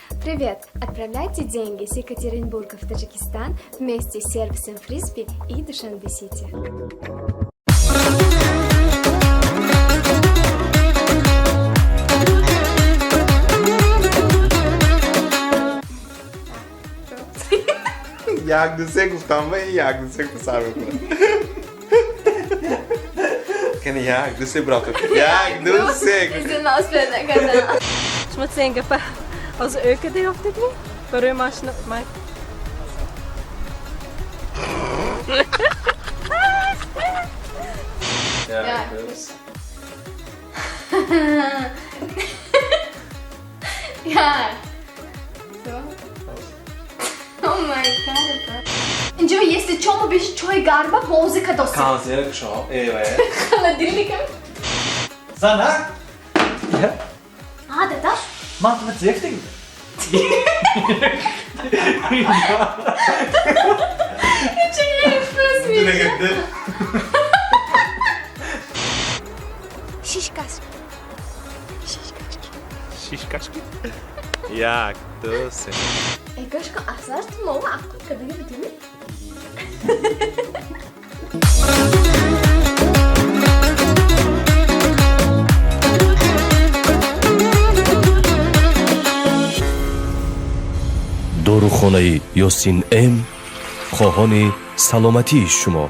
Привет! Отправляйте деньги с Екатеринбурга в Таджикистан вместе с сервисом Фрисби и Душанбе Сити. Як, ду, се гуфтам, ва як, ду, се гуфта сар мекунам. Кани, як, ду, се, брато. Як, ду, се. Шумо цен гапа ҳозир ӯ када ёфтедми? Барои машина ман. Як, ду, се. Як. Ду. Oh my God. Инҷо если чо мо биши чой гарма бозӣ кадосем. Консерв кушо. Эве. Холодильникам. Занак? А, дадаш? Ман тума зефтеги. Дунагадда. Шишкаш. Шишкашки. Шишкашки. Як, ду, се. Э, гӯш кун, аслаш ту мома ақл кадаги будими? Дорухонаи Ёсин М хоҳони саломатии шумо.